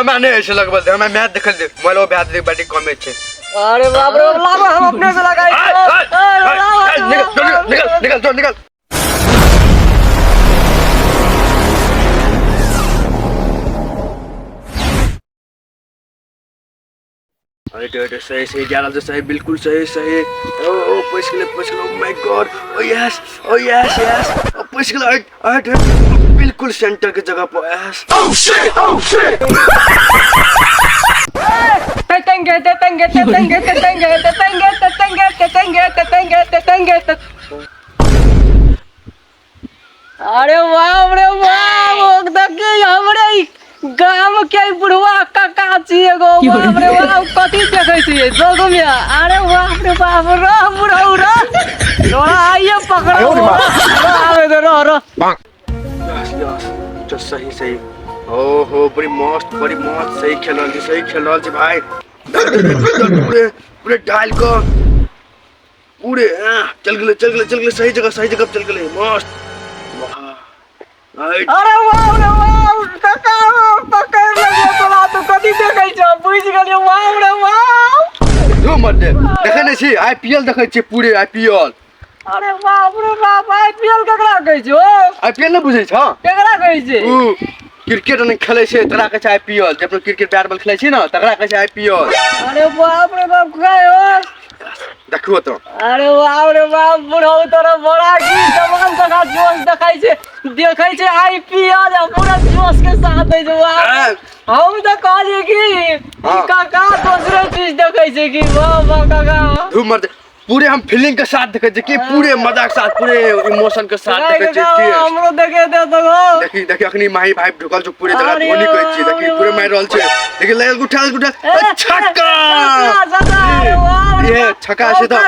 हमरा नहि होइ छै लगबल दे, हमरा मैच देखल दे मोबाइल भए दे बैटरी कमे छै। अरे बाप रे, लाबो हम अपने से लगाई। आय, आय, आय, आय, निकल निकल निकल निकल जो निकल। अरे अरे सही सही जा रहल छै, सही बिल्कुल सही सही। ओ ओ पैस गेलै पैस गेलै। ओ my God, oh yes oh yes yes, ओ पैस गेलै। हट हट हट, बिल्कुल सेंटर के जगह पर यस। तंगे तंगे तंगे तंगे तंगे तंगे तंगे तंगे तंगे। अरे बाप रे बाप, देखी हमरे ई गाम के ई बुढ़वा काका छी एगो। बाप रे बाप, कथी देखै छियै जोगमिया? अरे बाप रे बाप, रह बुढ़ऊ रह, तोरा आइए पकड़ो, रह आबे दे, रह रह। यस यस, चल सही सही। ओहो बड़ी मस्त बड़ी मस्त, सही खेल रहल छी सही खेल रहल छी भाई। पूरे पूरे डाल कऽ पूरे चल गेलै चल गेलै चल गेलै, सही जगह सही जगह चल गेलै, मस्त वाह। अरे वाह रे वाह काका, पकड़ लेलियो तोरा। तू कथी देखै छौ? बुझि गेलियो। वाह रे वाह। जो मत दे, देखै नहि छी आईपीएल देखै छियै पूरे आईपीएल। अरे बाप रे बाप, आईपीएल केकरा कहै छौ? आईपीएल नहि बुझै छौ? केकरा कहै छै? उ क्रिकेट नहि खेलै छै तकरा कहै छै आईपीएल। जे अपना क्रिकेट बैट बॉल खेलै छी ने तकरा कहै छै आईपीएल। अरे बाप रे बाप, कहो देखियो तो। अरे बाप रे बाप, बुढ़ऊ तोरा बड़ा की जवान जगह जोश देखै छै, देखै छै आईपीएल आ पूरा जोश के साथ दै छै। वाह, हम तऽ कहलियै कि ई काका दोसरे चीज देखै छै कि। वाह वाह काका, धूम मर पूरे हम फीलिंग के साथ देखे छियै कि पूरे मजा के साथ पूरे इमोशन के साथ देखे छियै कि। हमरो देखे दे तो। देखी देखी, अखनी माही भाई ढुकल छौ पूरे जगह। धोनी कहै छियै, देखी पूरे मारि रहल छै। देखी लगल उठा उठा छक्का, ये छक्का छै तऽ।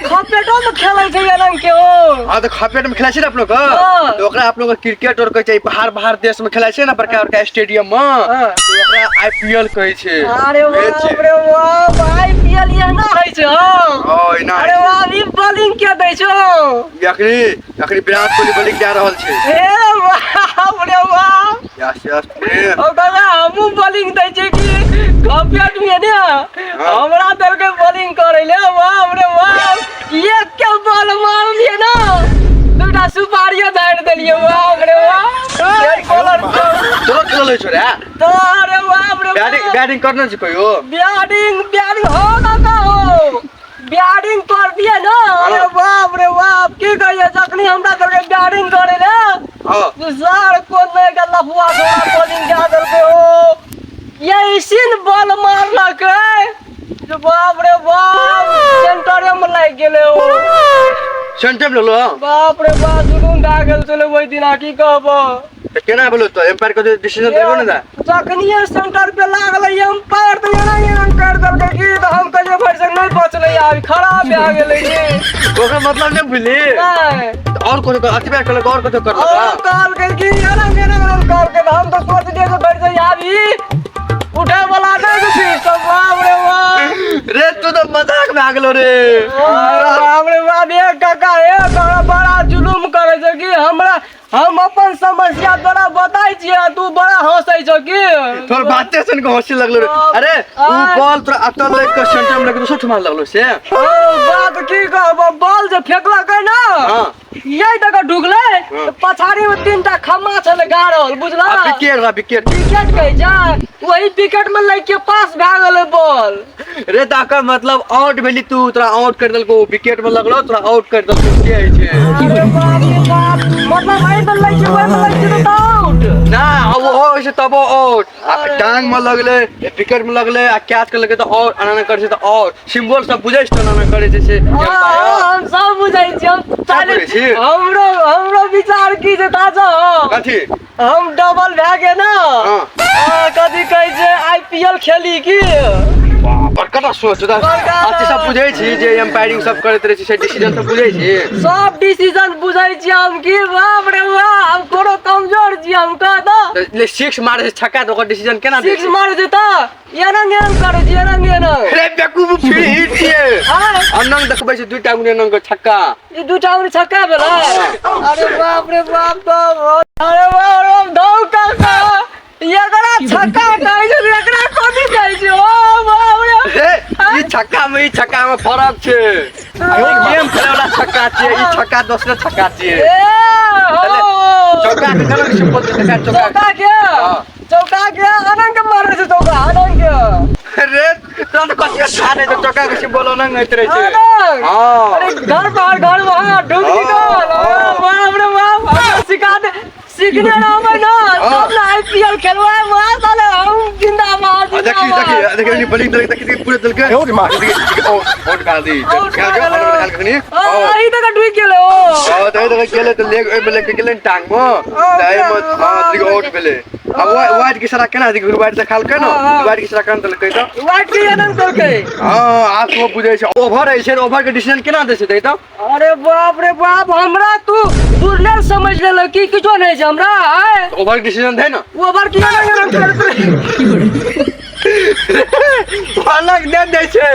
खपेटो में खेलै छै ये रंग के ओ। हाँ तऽ खपेट में खेलै छै ने अपनो के, तऽ ओकरा अपनो के क्रिकेट और कहै छै। बाहर बाहर देश में खेलै छै ने बड़का बड़का स्टेडियम में, तऽ ओकरा आईपीएल कहै छै। अरे बाप रे बाप, आईपीएल ये ना होइ छै? हां, एना। अरे बाप, ई बॉलिंग के दै छौ? अखनी अखनी विराट कोहली बॉलिंग दे रहल छै। हे बाप रे बाप, यस यस। ओ दादा, हमहूँ बॉलिंग दै छियै कि खपेट में ने हमरा देलकै बॉलिंग करै ले। बाप रे बाप, एक के बॉल मारलियै ना, दूटा सुपारियो झाड़ि देलियै। बाप रे बाप, बॉलर तोरो खेलल होइ छौ रे? तो अरे बाप रे। बैटिंग बैटिंग करने छै कहियो? बैटिंग बैटिंग हो काका हो, बैटिंग कर दिए ना। अरे बाप रे बाप, की कहिए, जखनी हमरा देलकै बैटिंग करे ले, सर कोन नहीं के लफुआ छोड़ा बॉलिंग दे देलकै हो। ये ऐसन बॉल मारलकै जे बाप रे बाप, सेंटरे में लागि गेलै ओ। सेंटर में लगलो? बाप रे बाप, जुलूम भए गेल छलै ओहि दिना, की कहबो। तऽ केना भेलो? तऽ एम्पायर के डिसीजन देबो ने? जखनिये सेंटर पे लागलै एम्पायर तऽ एना एना कर देलकै कि तऽ हम कहलियै भरि से नहि बचलै, आब खराब भए गेलै कि। ओकर मतलब नहि बुझली? नहि। तऽ और कोनो अथी भए कहलक और कथी करलक? और कहलकै कि एना एना एना कहलकै, तऽ हम तऽ सोचलियै जे भरि से आब ई उठै वाला नहि छै तऽ। बाप रे बाप रे, तू तऽ मजाक भए गेलो रे। बाप रे बाप, ए काका, ए तोरा बड़ा जुलुम करै छै कि हमरा। हम अपन समस्या तोरा बताइ छियै, तू बड़ा हंसै छौ की? तोर बाते सुन के हंसी लगलो रे। अरे उ बॉल तोरा अतल लग के सेंटर में लग दोसर ठुमा लगलो से। ओ बात की कहबो, बॉल जे फेंकलकै ना, यही तक ढुकलै, तऽ पछाड़ी में तीनटा खम्मा छलै गाड़ल, बुझला? आ विकेट रहा, विकेट। विकेट कहै छै, वही विकेट में लागि के पास भए गेलै बॉल। रे ताकर मतलब आउट भेली तू, तोरा आउट कर देलको, विकेट में लगलो तोरा आउट कर देलको के होइ छै। अरे बाप रे बाप, मतलब एहि में लागि के ओहि में लागि के तऽ आउट ना, आ वो होइ छै तबो आउट। आ टांग में लगले, विकेट में लगले आ कैच कर लगे तऽ आउट। एना एना करै छै तऽ आउट। सिंबल सब बुझै छै, एना एना करै छै से हाँ, हम सब बुझै छी हम। बुझै छी? हमरो हमरो विचार की छै ताजा? कथी? हम डबल भए गेल ना, कथी कहै छै, आईपीएल खेली की। बड़का सोच अथी सब बुझै छी जे एम्पायरिंग सब करैत रहै छी से डिसीजन सब बुझै छी? सब डिसीजन बुझै छी हम की। बाप रे बाप, हम कोनो कमजोर छी हम कह दो। सिक्स मारे छै छक्का तऽ ओकर डिसीजन केना? सिक्स मारे छै तऽ एना एना करै छी, एना एना। रे बेवकूफ, फिर हिट छियै। अनंग देखबै छै दूटा गुने अनंग छक्का। ई दूटा उंगली छक्का भेलै? अरे बाप रे बाप, तो अरे बाप रे बाप, धौ काका, एकरा छक्का कहै छक्का में ई छक्का में फरक छै। ओ गेम खेले वाला छक्का छियै, ई छक्का दोसरे छक्का छियै। ए हो। चौका के केना सिंपल छै देखा चौका। चौका के। हाँ। चौका के अनंग के मारे छै चौका अनंग के। रे तोरा तऽ कथी अच्छा नहि छै, चौका के सिंपल अनंग होइत रहै छै। अनंग। हाँ। अरे घर बाहर घर बाहर ढुक हाँ, निकल। अरे हाँ। बाप रे बाप, हमरा सिखा दे, सीखने रहबै ना हाँ। तब ना आईपीएल खेलबै। वहाँ साले हम जिंदाबाद। आ देखी देखी देखी बॉलिंग देलक, देखी देखी पूरे देलकै। देखी देखी ओ आउट भए दी। आउट खेल भए के गेलै। आउट भए गेलै। हाँ, ई तक ढुकि गेलै ओ। हां तऽ देखै गेलै तऽ लेग ओहिमे लेग गेलै ने टांग मे, तऽ एहिमे हां देखी आउट भेलै। आ वाइड के इशारा केना देखी, वाइड देखालकै ने, वाइड के इशारा केना देलकै तऽ वाइट के आनंद केलकै। हां आब तो बुझै छै ओवर है छै, ओवर के डिसीजन केना दै छै तऽ। अरे बाप रे बाप, हमरा तू बुझले समझ लेलक कि किछो नहि छै हमरा आय। ओवर के डिसीजन दे ना। ओवर के आनंद करतै। अलग दे दै छै,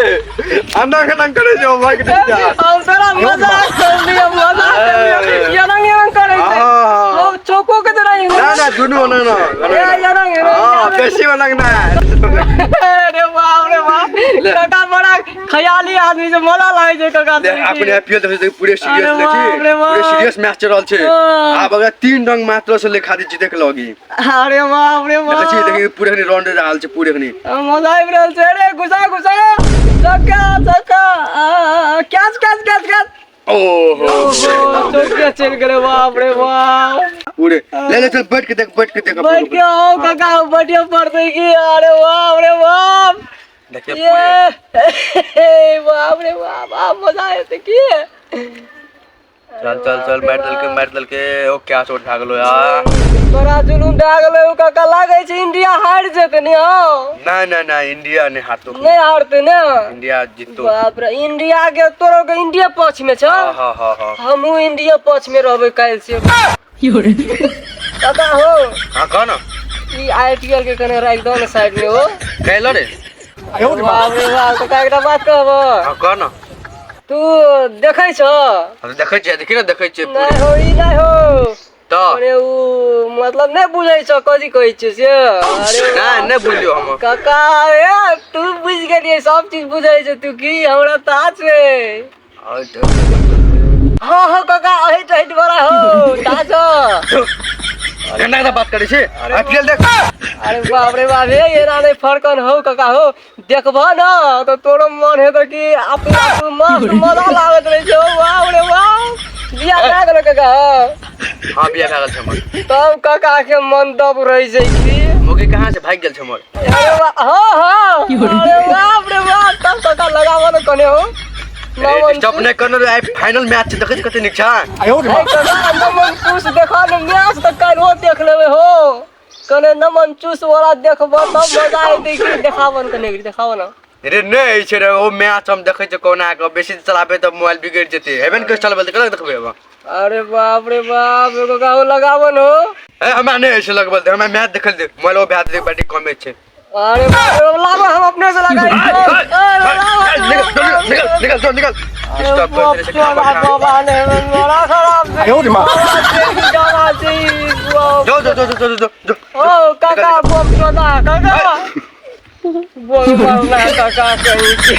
अनंग अनंग करै छै ओवर के डिसीजन। हम तोरा मजाक कर लियो, मजाक कर लियो। एनंग एनंग करै छै। हाँ। ओ चौको के तरह एनंग। ना ना दुनू ना ना। ए, एनंग एनंग। हां बेसी अलग ना। अरे बाप रे बाप, काका बड़ा ख्याली आदमी छै, मजा लागै छै काका। ले अपने आईपीएल देखै छै पूरे सीरियस अरे ले बाप छी, रे बाप। पूरे सीरियस मैच चल रहल छै। हाँ। आब अगर 3 रन मात्र से ले खातिर जीते के लगी। अरे बाप रे देखै छी बाप, देखी पूरे खनी राउंड रहल छै पूरे खनी। मजा आबि रहल छै। अरे घुसा घुसा, चक्का चक्का, कैच कैच कैच कैच। ओहो। ओहो, चौके चलि गेलै। बाप रे बाप। पूरे ले ले चल, बैठ के देख, बैठ के देख। बैठ के आओ काका, बैठिए पड़तै की। अरे बाप रे बाप। देखिए पूरे। ये बाप रे बाप, आब मजा एतै की। चल चल चल, मारि देलकै मारि देलकै। ओ क्या चोट भए गेलो यार। बड़ा जुलूम भए गेलै ओ काका, लागै छै इंडिया हारि जेतै ने। हौ ना ना ना, इंडिया नहि हारतो। नहि हारतै ने? इंडिया जीतो। बाप रे, इंडिया के तोरो के इंडिया पक्ष में छ। हाँ हाँ हाँ हाँ। हमहूँ इंडिया पक्ष में रहबै काल्हि से। काका हो। हाँ कह ना। ई आईपीएल के कने राखि दो ने साइड में हो। कहलो रे। बाप रे बाप, काका एकटा बात कहबो। हाँ कह ना। तू देखै छ? हम देखै छियै, देखी ने देखै छियै पूरे। नहि हो, ई नहि हो। तऽ अरे उ मतलब नहि बुझै छ कथी कहै छियै से। अरे ना नहि बुझलियौ हम। काका ए तू बुझि गेलियै, सब चीज बुझै छ तू की हमरा ता छै। हाँ हाँ काका, अहिट अहिट बड़ा हो ता छ। गंदा गंदा बात करै छी, आईपीएल देख। अरे बाप रे बाप, हे एना नहि फरकन हो काका हो, देखबह न तऽ तोरो मन हेतौ कि अपना तू मस्त मजा लागैत रहै छै। बाप रे बाप, बियाह भए गेलो काका? हाँ बियाह भए गेल छै हमर। तब काका के मन दब रहै छै की। मुगी कहाँ से भागि गेल छै हमर। अरे वाह, हाँ हाँ, अरे बाप रे बाप, तब काका लगाबऽ न कने हो। डिस्टर्ब नहि करना रे, आइ फाइनल मैच छै, देखै छी कते नीक छै। काका नमन चूस देखा ने मैच तऽ काल्हिओ देख लेबै हो, कने नमन चूस वाला देखबऽ तब मजा एतै की। देखाबऽ ने कने, देखाबऽ ने। रे नहि छै रे ओ मैच, हम देखै छियै कोना के बेसी चलाबै तऽ मोबाइल बिगड़ि जेतै। हेबे ने करै चलबै तऽ केना देखबै अब। अरे बाप रे बाप, एगो गाँव लगाबऽ न हो। ए हमरा नहि छै लगबल, हमरा मैच देखल दे, मोबाइल ओ भए जेतै, बैटरी कमे छै। अरे बाप रे, लाबऽ हम अपने से लगाइ निकल निकल निकल निकल निकल, डिस्टर्ब कर दे छै खाना। बाबा ने बड़ा खराब छै। गाना छै। जो जो जो जो जो जो जो। ओ काका बम चोदा, काका बोल मारना काका कहीं के।